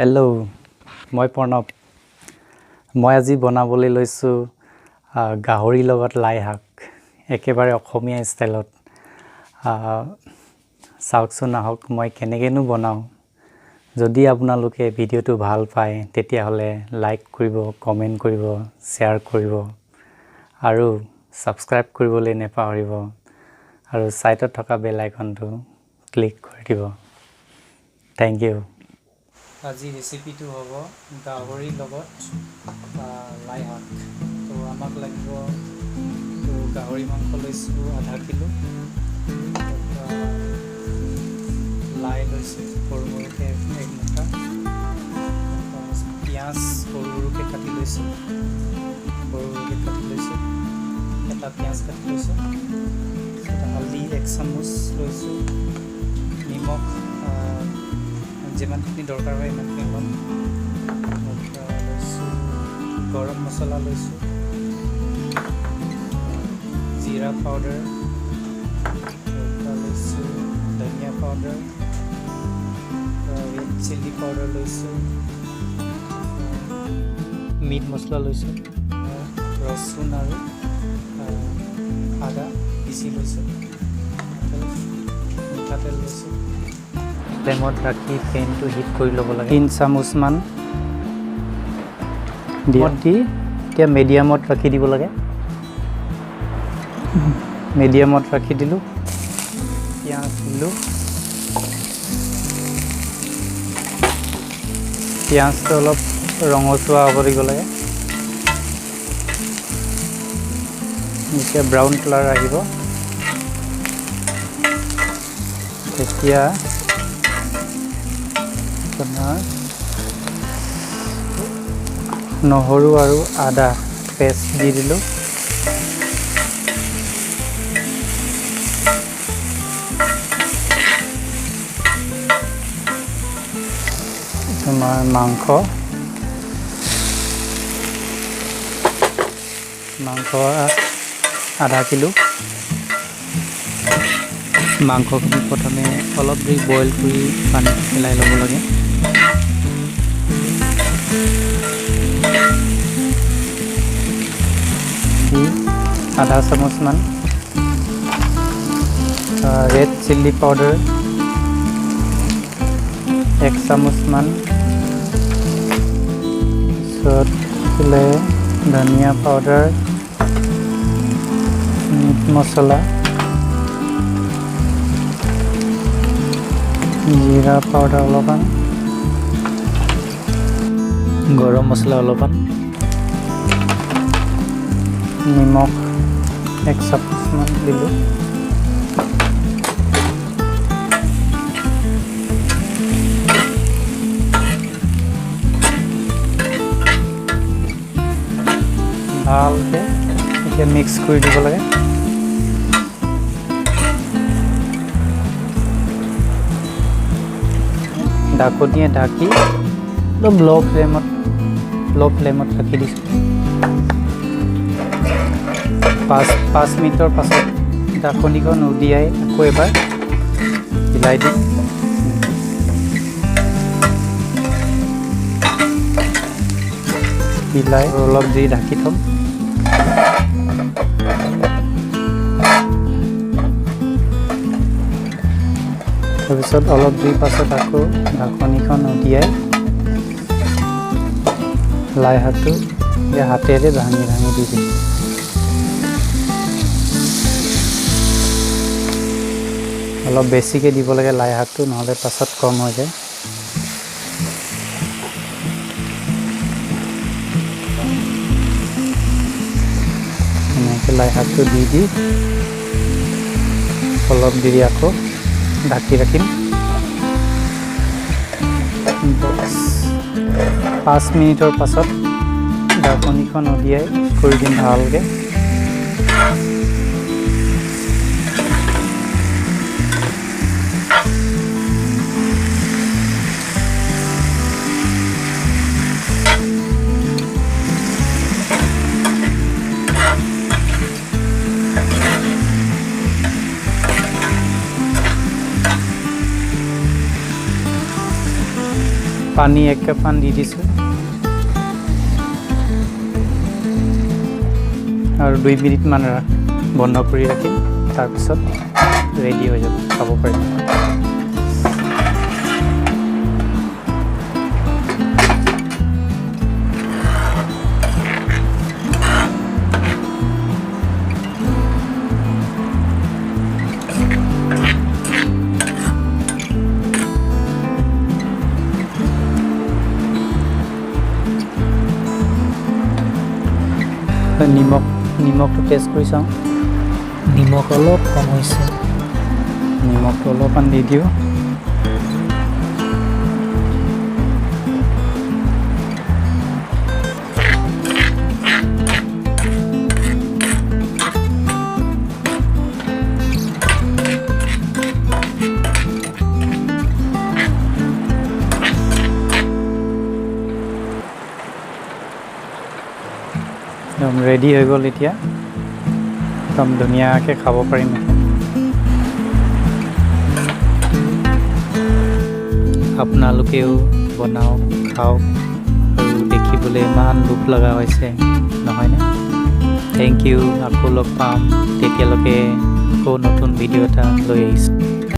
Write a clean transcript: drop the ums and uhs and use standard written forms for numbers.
Hello', মই প্ৰণৱ। মই আজি বনাবলৈ লৈছোঁ গাহৰিৰ লগত লাই শাক, একেবাৰে অসমীয়া ষ্টাইলত। চাওকচোন আহক মই কেনেকৈনো বনাওঁ। যদি আপোনালোকে ভিডিঅ'টো ভাল পায়, তেতিয়াহ'লে লাইক কৰিব, কমেণ্ট কৰিব, শ্বেয়াৰ কৰিব আৰু ছাবস্ক্ৰাইব কৰিবলৈ নাপাহৰিব আৰু ছাইডত থকা বেল আইকনটো ক্লিক কৰি দিব। Thank you. আজি ৰেচিপিটো হ'ব গাহৰিৰ লগত লাই শাক। তো আমাক লাগিব, তো গাহৰি মাংস লৈছোঁ আধা কিলো, তাৰপৰা লাই লৈছোঁ সৰু সৰুকৈ এক মুঠা, পিঁয়াজ সৰু সৰুকৈ কাটি লৈছোঁ, সৰু সৰুকৈ কাটি লৈছোঁ, এটা পিঁয়াজ কাটি লৈছোঁ, হালধি এক চামুচ লৈছোঁ, নিমখ যিমানখিনি দৰকাৰ হয় সিমানখিনি ল'ম, লৈছোঁ গৰম মছলা লৈছোঁ, জিৰা পাউডাৰ লৈছোঁ, ধনিয়া পাউডাৰ, ৰেড চিলি পাউডাৰ লৈছোঁ, মিট মছলা লৈছোঁ, ৰচুন আৰু আদা পিচি লৈছোঁ, মিঠাতেল লৈছোঁ। ফ্লেমত ৰাখি পেনটো হিট কৰি ল'ব লাগে। 3 চামুচমান দি এতিয়া মিডিয়ামত ৰাখি দিব লাগে। মিডিয়ামত ৰাখি দিলোঁ, পিঁয়াজ দিলোঁ। পিঁয়াজটো অলপ ৰঙচুৱা হ'ব দিব লাগে। যেতিয়া ব্ৰাউন কালাৰ আহিব, তেতিয়া আপোনাৰ নহৰু আৰু আদা পেষ্ট দি দিলোঁ। তোমাৰ মাংস মাংস আধা কিলো। মাংসখিনি প্ৰথমে অলপ দেৰি বইল কৰি পানীত পেলাই ল'ব লাগে। দি আধা চামুচমান ৰেড চিলি পাউডাৰ, 1 চামুচমান, তাৰপিছত দিলে ধনিয়া পাউডাৰ, মিট মছলা, জিৰা পাউডাৰ অলপমান, গৰম মছলা অলপমান, নিমখ 1 চামুচমান দিলোঁ। ভালকৈ এতিয়া মিক্স কৰি দিব লাগে। ঢাকনিয়ে ঢাকি একদম ল' ফ্লেমত ৰাখি দিছোঁ। 5 মিনিটৰ পাছত ঢাকনিখন উলিয়াই আকৌ এবাৰ হিলাই দিম। হিলাই অলপ দেৰি ঢাকি থ'ম। তাৰপিছত অলপ দেৰি পাছত আকৌ ঢাকনিখন উলিয়াই লাই শাকটো হাতেৰে ভাঙি ভাঙি দি দিম। অলপ বেছিকৈ দিব লাগে লাই শাকটো, নহ'লে পাছত কম হৈ যায়। এনেকৈ লাই শাকটো দি দি অলপ দেৰি আকৌ ঢাকি ৰাখিম। 5 মিনিটৰ পাছত ঢাকনিখন উলিয়াই কৰি দিম ভালকৈ। পানী 1 কাপমান দি দিছোঁ আৰু 2 মিনিটমান বন্ধ কৰি ৰাখিম। তাৰপিছত ৰেডি হৈ যাব, খাব পাৰিম। নিমখটো টেষ্ট কৰি চাওঁ। নিমখ অলপ কম হৈছে। নিমখটো অলপমান দি দিওঁ। একদম ৰেডি হৈ গ'ল এতিয়া। একদম ধুনীয়াকৈ খাব পাৰিম এতিয়া। আপোনালোকেও বনাওক, খাওক আৰু দেখিবলৈ ইমান লোভ লগা হৈছে নহয়নে? Thank U. আকৌ লগ পাম। তেতিয়ালৈকে আকৌ নতুন ভিডিঅ' এটা লৈ আহিছোঁ।